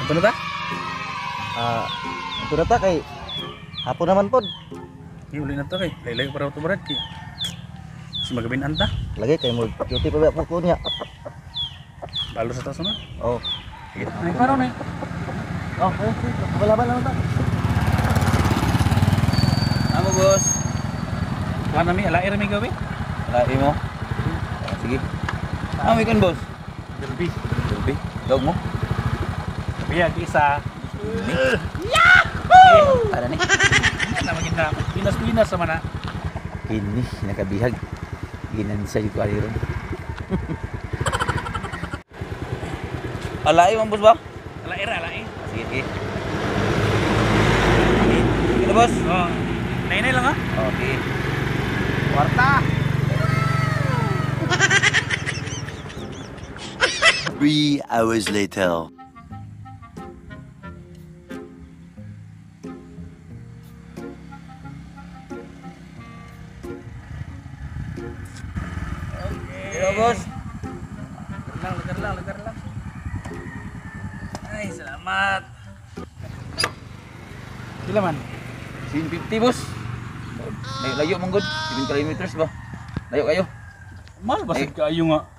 Ito na ta? Ito na ta kay hapon naman pod. Uli na to kay. Laylay para ito brad kay. Si magabin anta. Lagi kay mo duty pa ba ko niya. Balo sa taas na. Oh. Sige. Ay karon eh. Oh, okay. Kabalaban lang ta. Amo boss. Kuha nami alair mi gawi. Alain mo. Sige. Amo ikon boss. Derby. Derby. Dog mo. Biya isa. Yahoo! Para ni. Na maging na. Pinas-pinas sama na. Kini nakabihag. Ginansa jud ko ari ron. Alain mo boss ba? Alair alair. Sige, sige. Sige na boss. Oh. Nainay lang ha. Okay. Kwarta. 3 hours later. Hello boss. Lang, lugar lang, lugar lang. Ay, salamat. Pila man? 750 boss. Layo man gud, 7 kilometers ba? Layo kayo. Mahal basag kaayo nga.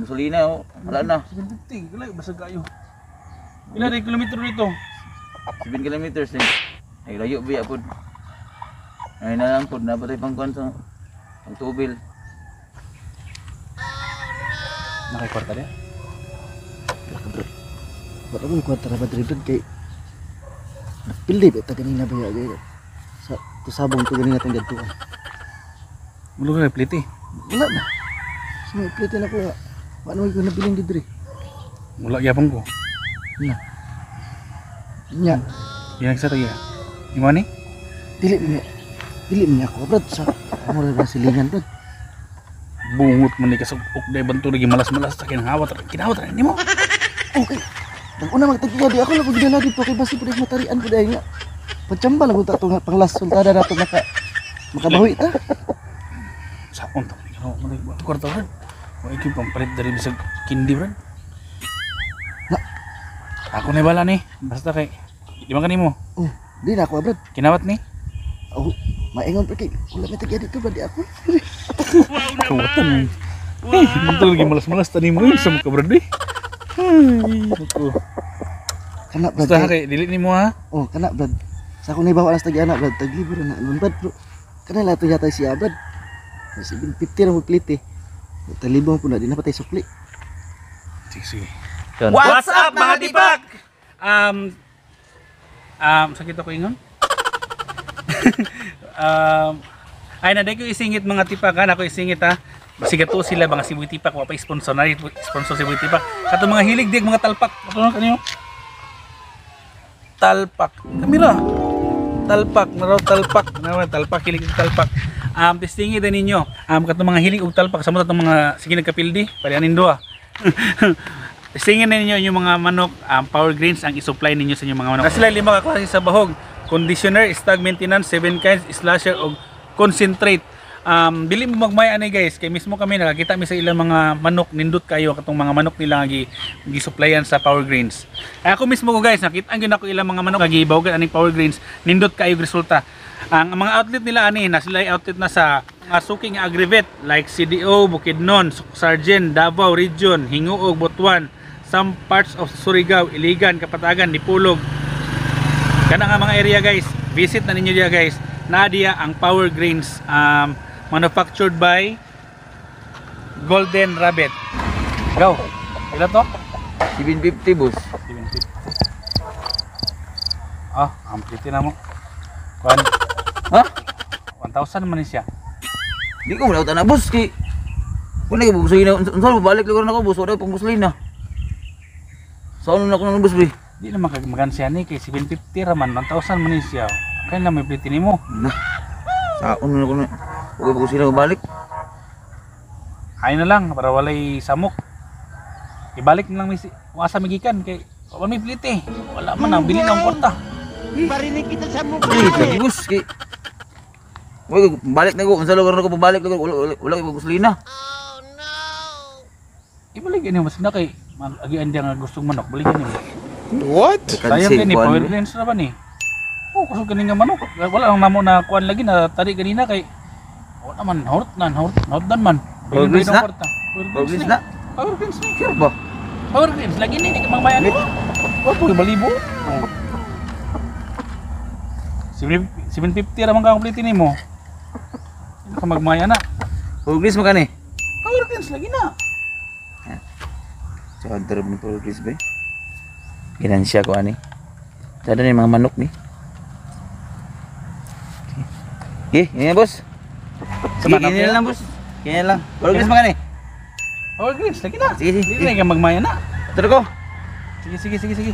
Gasolina oh, wala na. 750, layo basag kaayo. Pila rin kilometro dito? 7 kilometers eh. Ay layo biya pod. Ay na lang pod napatay pang kuan sa ang tubil. Nakay kwarta dia. Wala ka bro. Wala mo kwarta ra ba diri brad kay napildi ba ta ganina ba ya sa tusabong to ganina tong gadtuan. Mulo ka plate eh. Wala na. Sa may plate na ko. Wala mo ko nabiling diri. Wala gyapon ko. Na. Nya, Yan sa tayo. Imo ni? dili niya. Dili niya ako brad sa amo ra silingan brad. Bungot man ni kasugok day banto lagi malas-malas sa kinahawat. Kinahawat ra nimo. Okay. Nag-una magtagiya di ako lang ko gidala dito kay basi pud matarian ko dai nga. Pagtsamba lang ko ta nga panglas sultada nato makabawi ta. Saon ta ni kano man ni kwarta brad. Wa ikip pampalit diri bisag kindi brad. Na. Ako na bala ni. Basta kay di man kanimo. Oh, di na ako brad. Kinawat ni. Oh, maingon pa kay wala may tagiya dito brad di ako. Kawatan. Eh, banto lagi malas-malas tani mo sa mga brad eh. Ay, nako. Kana brad. Basta kay dili nimo ha. Oh, kana brad. Sa akong nibaw alas tagiya na brad, taglibre na nun brad bro. Kana lato yata siya brad. 750 ra mo plate. Talibong po na di na patay sukli. Sige, sige. What's up mga tipak? Sakit ako ingon. Ay na ko isingit mga tipak ha, nako isingit ha. Sige to sila mga Sibuy Tipak, wa pa sponsor na sponsor Sibuy Tipak. Kato mga hilig dig mga talpak. Kato kanyo. Talpak. Kamera. Talpak, naraw talpak, naraw talpak, hilig og talpak. Testingi din ninyo. Kato mga hilig og talpak sa mga mga sige nagkapildi, palianin duha. Testingin na ninyo yung mga manok, Power Greens ang isupply ninyo sa inyong mga manok. Kasi sila 5 ka klase sa bahog. Conditioner, stag maintenance, 7 kinds, slasher og concentrate. Dili mo magmaya ani guys, kay mismo kami nakakita mi sa ilang mga manok, nindot kayo katong mga manok nila nga gi-supplyan sa Power Greens. Ay, ako mismo ko guys, nakita gyud ako ilang mga manok nga gibawogan aning Power Greens, nindot kayo resulta. Ang mga outlet nila ani na sila outlet na sa mga suki nga agrivet like CDO, Bukidnon, Sargent, Davao Region, Hinguog, Butuan, some parts of Surigao, Iligan, Kapatagan, Dipolog. Kana nga mga area guys, visit na ninyo diya guys. Nadia ang Power Greens, manufactured by Golden Rabbit. Go. Ilan to? 750 boss. 750. Ah, ang pretty na mo. Kuan. Ha? 1,000 man ni siya. Di ko malawtan na boss kay kun lagi gasolina unsa balik lugar na ko boss, wala pang gasolina. Saan na ako nang boss be? Di na magan siya ni kay 750 ra man, 1,000 man ni siya. Kaya na may plate nimo. Na. Saon na ako na. Huwag ko sila balik. Ay na lang para walay samok. Ibalik na lang mi si kung asa migikan kay wala may plate. Wala man ang bili ng kwarta. Barinig kita sa mukha. Ay, lagi boss kay Wag balik na ko unsa lugar na ko balik lugar wala wala ko gasolina. Ibalik ini mas na kay mag-agian diya nga gustong manok, balikan nimo. What? Sayang din ni power greens na ba ni? Oh, kusog kani nga manok. Wala lang namo na kuan lagi na tari ganina kay wala man hort nan hort hort dan man. Power greens na? Power greens na. Power greens ni. Sure ba? Power greens lagi ni di ka magmayan. Wa po balibo. Oh. 750 ra man ka complete nimo. Di ka magmaya na. Power greens mo kani? Power greens lagi na. So, ang ni power greens ba? Ginansya ko ani. Sada ni mga manok ni. Okay, ini boss. Sige, ini lang boss. Kaya lang. Power greens mo kani? Power greens lagi na. Sige, sige. Di ka magmaya na. Tara ko. Sige, sige, sige, sige.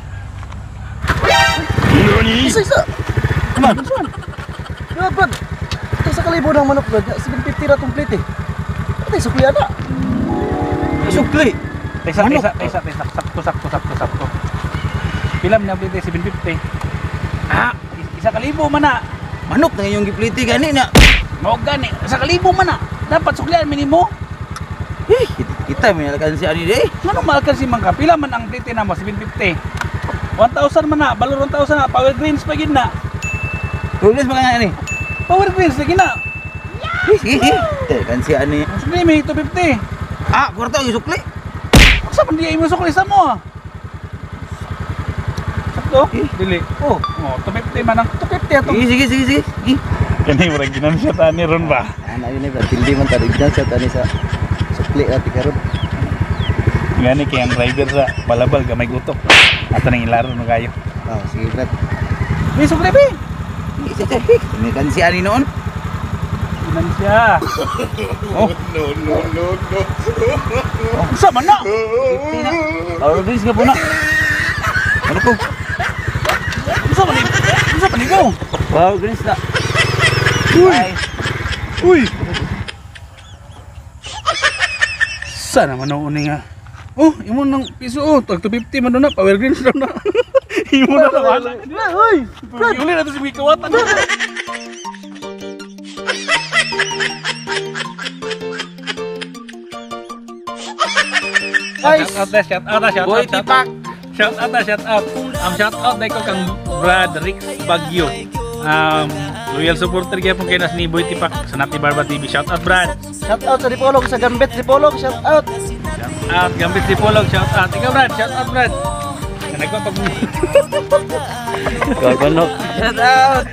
Isa isa. Come on, come on. Brad, Brad. Ito sa kalibo ng manok, Brad. 750 ra tong plate eh. Patay sukli ana. Sukli. Taysa, taysa, taysa, taysa. Sakto, sakto, sakto, sakto. Pila man ang plate 750. Ah, isa kalibo man na. Manok na inyong giplite gani na. Mao gani, isa kalibo man na. Dapat suklian minimo. Eh, kita may nalakan si ani di. Ngano maalkan si Mangka? Pila man ang plate namo 750. 1,000 man na, balor 1,000 na, power greens pa gid na. Power greens man ani. Power greens lagi na. Eh, sige, sige. Kan si ani. Ang sukli may 250. Ah, kwarta ang sukli. Sa man di ay mo sukli sa mo ah. Sakto? Dili. Oh, Oh, 250 man ang 250 atong. Sige, sige, sige, sige. Sige. Kani murag ginansya tani ron ba? Ana yun eh, Brad. Hindi man tarig sa tani sa sukli natin karon. Ngani kay ang driver sa balabal gamay gutok. Ato nang ilaro no kayo. Oh, sige, Brad. May sukli be. Sige, sige. May kan si ani noon. Ginansya. Oh, No, no, no, no. Sa man na? 50 na. Power greens ka po na. Ano ko? Unsa man ni? Unsa man ni go? Power greens na. Uy. Ay, Uy. Sana man ako ni nga. Oh, imo nang piso oh, tag 250 man na, power greens daw na. Imo na lang wala. Uy! Uli na to si Wikawatan. Guys! Shout out, shout out, shout Boy out, shout out. Tipak. Shout out, shout out. Ang shout out dahil ko kang Brad Rix Bagyo. Loyal supporter gyapon kay nas ni Boy Tipak sa Nati Barba TV. Shout out Brad. Shout out sa Dipolog, sa Gambit Dipolog, shout out. Shout out Gambit Dipolog, shout out. Ikaw Brad, shout out Brad. Nagpa pag Gaganok. Shout out.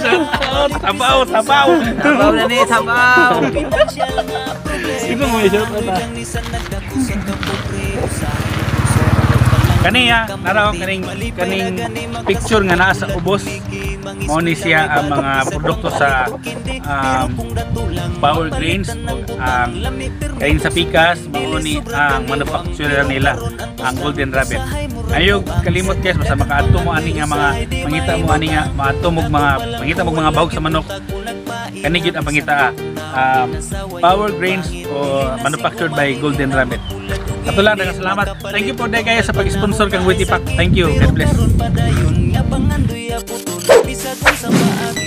Shout out. Sabaw, sabaw. Sabaw na ni, sabaw. Sino mo shout out ah? Kaniya, naraw kaning kaning picture nga naa sa ubos. Mao ni siya ang mga produkto sa Power Grains ug ang kain sa pikas, mao ni ang manufacturer nila, ang Golden Rabbit. Ayog kalimot guys, basta makaadto mo ani nga mga mangita mo ani nga maadto mo mga mangita mo mga bahog sa manok. Kani gyud ang pangita Power Grains o manufactured by Golden Rabbit. Ato lang, daghang salamat. Thank you po day kayo sa pag-sponsor kang Witty Pack. Thank you. God bless. Padayon nga pangandoy putol bisag unsa pa.